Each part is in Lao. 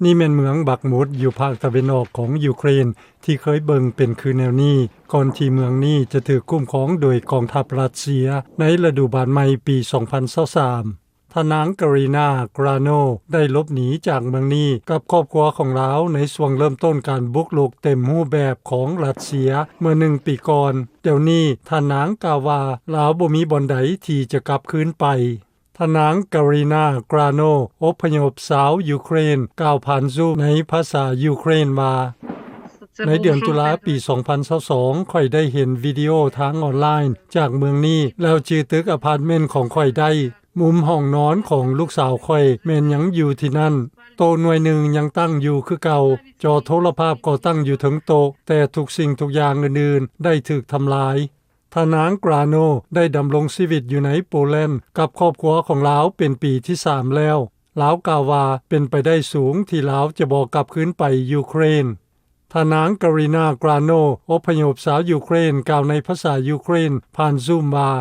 ນີ້ແມ່ນເມືອງບັກມຸດ ຢູ່ພາກຕາເວັນອອກຂອງຢູເຄຣນ ທີ່ເຄີຍເບິ່ງເປັນຄືແນວນີ້ ກ່ອນທີ່ເມືອງນີ້ຈະຖືກຄຸ້ມຄອງໂດຍກອງທັບຣັດເຊຍ ໃນລະດູບານໃໝ່ປີສອງພັນຊາວສາມ. ທ່ານນາງ ກາຣີນາ ກຣາໂນ ໄດ້ຫຼົບໜີຈາກເມືອງນີ້ກັບຄອບຄົວຂອງລາວ ໃນຊ່ວງເລີ່ມຕົ້ນການບຸກລຸກເຕັມຮູບແບບຂອງຣັດເຊຍເມື່ອໜຶ່ງປີກ່ອນ. ດຽວນີ້ທ່ານນາງກ່າວວ່າ ລາວບໍ່ມີບ່ອນໃດທີ່ຈະກັບຄືນໄປ. ທ່ານນາງ ກາຣີນາ ກຣາໂນ ອົບພະຍົບຊາວຢູເຄຣນ ກ່າວຜ່ານຊູມໃນພາສາຢູເຄຣນວ່າ, ໃນເດືອນຕຸລາປີສອງພັນຊາວສອງ ຂ້ອຍໄດ້ເຫັນວິດີໂອທາງອອນລາຍຈາກເມືອງນີ້ ແລ້ວຈື່ຕຶກອາພາດເມັນຂອງຂ້ອຍໄດ້. ມຸມຫ້ອງນອນຂອງລູກສາວຂ້ອຍແມ່ນຍັງຢູ່ທີ່ນັ້ນ. ໂຕະໜ່ວຍໜຶ່ງຍັງຕັ້ງຢູ່ຄືເກົ່າ. ຈໍໂທລະພາບກໍຕັ້ງຢູ່ເທິງໂຕະ, ແຕ່ທຸກສິ່ງທຸກຢ່າງອື່ນໆໄດ້ຖືກທຳລາຍ. ທ່ານນາງ ກຣາໂນ ໄດ້ດຳລົງຊີວິດຢູ່ໃນໂປແລນກັບຄອບຄົວຂອງລາວເປັນປີທີສາມແລ້ວ. ລາວກ່າວວ່າເປັນໄປໄດ້ສູງທີ່ລາວຈະບໍ່ກັບຄືນໄປຢູເຄຣນ. ທ່ານນາງ ກາຣີນາ ກຣາໂນ ອົບພະຍົບຊາວຢູເຄຣນ ກ່າວໃນພາສາຢູເຄຣນຜ່ານຊູມວ່າ,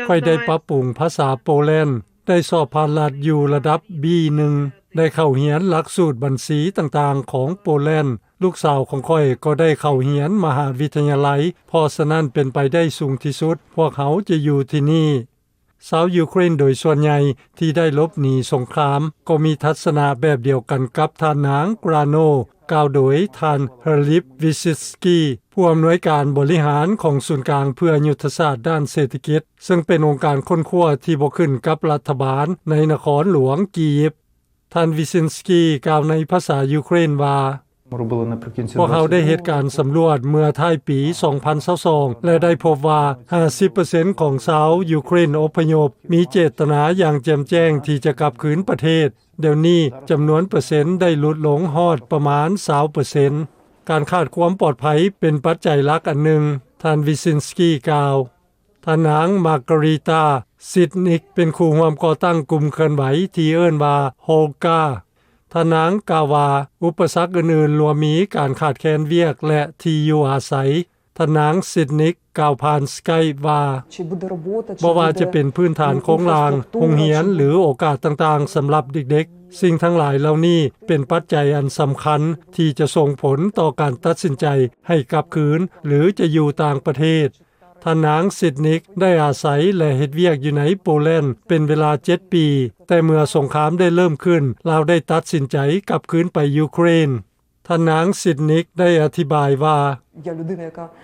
ຂ້ອຍໄດ້ປັບປຸງພາສາໂປແລນ, ໄດ້ສອບຜ່ານລັດຢູ່ລະດັບ ບີໜຶ່ງ, ໄດ້ເຂົ້າຮຽນຫຼັກສູດບັນຊີຕ່າງໆຂອງໂປແລນ. ລູກສາວຂອງຂ້ອຍກໍໄດ້ເຂົ້າຮຽນມະຫາວິທະຍາໄລ, ເພາະສະນັ້ນເປັນໄປໄດ້ສູງທີ່ສຸດ ພວກເຮົາຈະຢູ່ທີ່ນີ້. ຊາວຢູເຄຣນໂດຍສ່ວນໃຫຍ່ທີ່ໄດ້ຫຼົບໜີສົງຄາມ ກໍມີທັດສະນະແບບດຽວກັນກັບທ່ານນາງ ກຣາໂນ, ກ່າວໂດຍທ່ານ ເຮີລິບ ວິຊິສກີ ຜູ້ອຳນວຍການບໍລິຫານຂອງສູນກາງເພື່ອຍຸດທະສາດດ້ານເສດຖະກິດ, ເຊິ່ງເປັນອົງການຄົ້ນຄວ້າທີ່ບໍ່ຂຶ້ນກັບລັດຖະບານໃນນະຄອນຫຼວງກີຢິບ. ທ່ານ ວິຊິນສກີ ກ່າວໃນພາສາຢູເຄຣນວ່າ, ພວກເຮົາໄດ້ເຮັດການສຳຫຼວດເມື່ອທ້າຍປີສອງພັນຊາວສອງ ແລະ ໄດ້ພົບວ່າຫ້າສິບເປີເຊັນຂອງຊາວຢູເຄຣນອົບພະຍົບມີເຈດຕະນາຢ່າງແຈ່ມແຈ້ງທີ່ຈະກັບຄືນປະເທດ. ດຽວນີ້ຈຳນວນເປີເຊັນໄດ້ຫຼຸດລົງຮອດປະມານຊາວເປີເຊັນ. ການຂາດຄວາມປອດໄພເປັນປັດໄຈຫຼັກອັນໜຶ່ງ, ທ່ານ ວິຊິນສກີ ກ່າວ. ທ່ານນາງ ມາກາຣີຕາ ຊິດນິກ ເປັນຄູ່ຮ່ວມກໍ່ຕັ້ງກຸ່ມເຄື່ອນໄຫວທີ່ເອີ້ນວ່າ ໂຮລກາ. ທ່ານນາງກ່າວວ່າ ອຸປະສັກອື່ນໆລວມມີການຂາດແຄນວຽກ ແລະ ທີ່ຢູ່ອາໄສ. ທ່ານນາງ ຊິດນິກ ກ່າວຜ່ານສະໄກບ໌ວ່າ, ບໍ່ວ່າຈະເປັນພື້ນຖານໂຄງລ່າງ, ໂຮງຮຽນ ຫຼື ໂອກາດຕ່າງໆສຳລັບເດັກໆ, ສິ່ງທັງຫຼາຍເຫຼົ່ານີ້ເປັນປັດໄຈອັນສຳຄັນທີ່ຈະສົ່ງຜົນຕໍ່ການຕັດສິນໃຈໃຫ້ກັບຄືນ ຫຼື ຈະຢູ່ຕ່າງປະເທດ. ທ່ານນາງ ຊິດນິກ ໄດ້ອາໄສ ແລະ ເຮັດວຽກຢູ່ໃນໂປແລນເປັນເວລາເຈັດປີ, ແຕ່ເມື່ອສົງຄາມໄດ້ເລີ່ມຂຶ້ນ, ລາວໄດ້ຕັດສິນໃຈກັບຄືນໄປຢູເຄຣນ. ທ່ານນາງ ຊິດນິກ ໄດ້ອະທິບາຍວ່າ,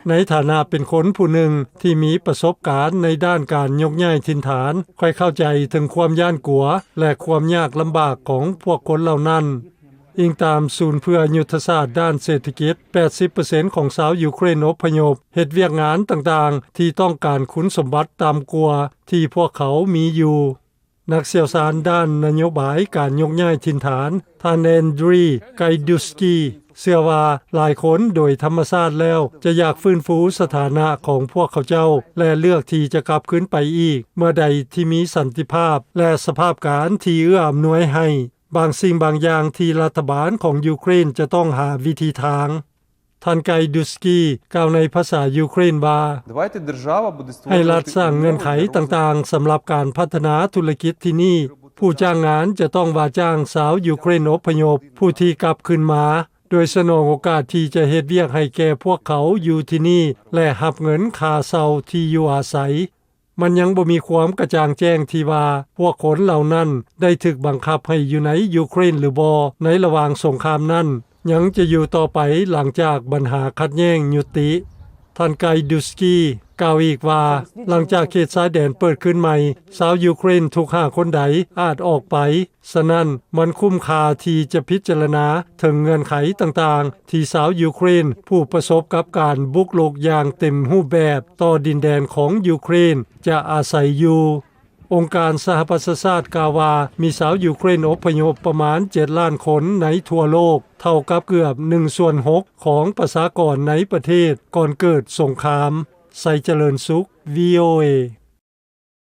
ໃນຖານະເປັນຄົນຜູ້ໜຶ່ງທີ່ມີປະສົບການໃນດ້ານການຍົກຍ້າຍຖິ່ນຖານ, ຂ້ອຍເຂົ້າໃຈເຖິງຄວາມຢ້ານກົວ ແລະ ຄວາມຍາກລຳບາກຂອງພວກຄົນເຫຼົ່ານັ້ນ. ອີງຕາມສູນເພື່ອຍຸດທະສາດດ້ານເສດຖະກິດ, ແປດສິບເປີເຊັນຂອງຊາວຢູເຄຣນອົບພະຍົບເຮັດວຽກງານຕ່າງໆທີ່ຕ້ອງການຄຸນສົມບັດຕ່ຳກວ່າທີ່ພວກເຂົາມີຢູ່. ນັກຊ່ຽວຊານດ້ານນະໂຍບາຍການຍົກຍ້າຍຖິ່ນຖານ, ທ່ານ ແອນດຣີ ໄກດູສກີ ເຊື່ອວ່າຫຼາຍຄົນໂດຍທຳມະຊາດແລ້ວຈະຢາກຟື້ນຟູສະຖານະຂອງພວກເຂົາເຈົ້າ ແລະ ເລືອກທີ່ຈະກັບຄືນໄປອີກເມື່ອໃດທີ່ມີສັນຕິພາບ ແລະ ສະພາບການທີ່ເອື້ອອຳນວຍໃຫ້. ບາງສິ່ງບາງຢ່າງທີ່ລັດຖະບານຂອງຢູເຄຣນຈະຕ້ອງຫາວິທີທາງ. ທ່ານ ໄກດູສກີ ກ່າວໃນພາສາຢູເຄຣນວ່າ, ໃຫ້ລັດສ້າງເງື່ອນໄຂຕ່າງໆສຳລັບການພັດທະນາທຸລະກິດທີ່ນີ້. ຜູ້ຈ້າງງານຈະຕ້ອງວ່າຈ້າງຊາວຢູເຄຣນອົບພະຍົບຜູ້ທີ່ກັບຄືນມາ, ໂດຍສະໜອງໂອກາດທີ່ຈະເຮັດວຽກໃຫ້ແກ່ພວກເຂົາຢູ່ທີ່ນີ້ ແລະ ຮັບເງິນຄ່າເຊົ່າທີ່ຢູ່ອາໄສ. ມັນຍັງບໍ່ມີຄວາມກະຈ່າງແຈ້ງທີ່ວ່າພວກຄົນເຫຼົ່ານັ້ນໄດ້ຖືກບັງຄັບໃຫ້ຢູ່ໃນຢູເຄຣນຫຼືບໍ່ໃນລະຫວ່າງສົງຄາມນັ້ນ, ຍັງຈະຢູ່ຕໍ່ໄປຫຼັງຈາກບັນຫາຂັດແຍ່ງຍຸຕິ. ທ່ານ ໄກດູສກີ ກ່າວອີກວ່າ, ຫຼັງຈາກເຂດຊາຍແດນເປີດຄືນໃໝ່, ຊາວຢູເຄຣນທຸກຫ້າຄົນໃດອາດອອກໄປ. ສະນັ້ນ, ມັນຄຸ້ມຄ່າທີ່ຈະພິຈາລະນາເຖິງເງື່ອນໄຂຕ່າງໆທີ່ຊາວຢູເຄຣນຜູ້ປະສົບກັບການບຸກລຸກຢ່າງເຕັມຮູບແບບຕໍ່ດິນແດນຂອງຢູເຄຣນຈະອາໄສຢູ່. ອົງການສະຫະປະຊາຊາດກ່າວວ່າ ມີຊາວຢູເຄຣນອົບພະຍົບປະມານເຈັດລ້ານຄົນໃນທົ່ວໂລກ, ເທົ່າກັບເກືອບໜຶ່ງສ່ວນຫົກຂອງປະຊາກອນໃນປະເທດກ່ອນເກີດສົງຄາມ. ໄຊຈະເລີນສຸກ ວີໂອເອ.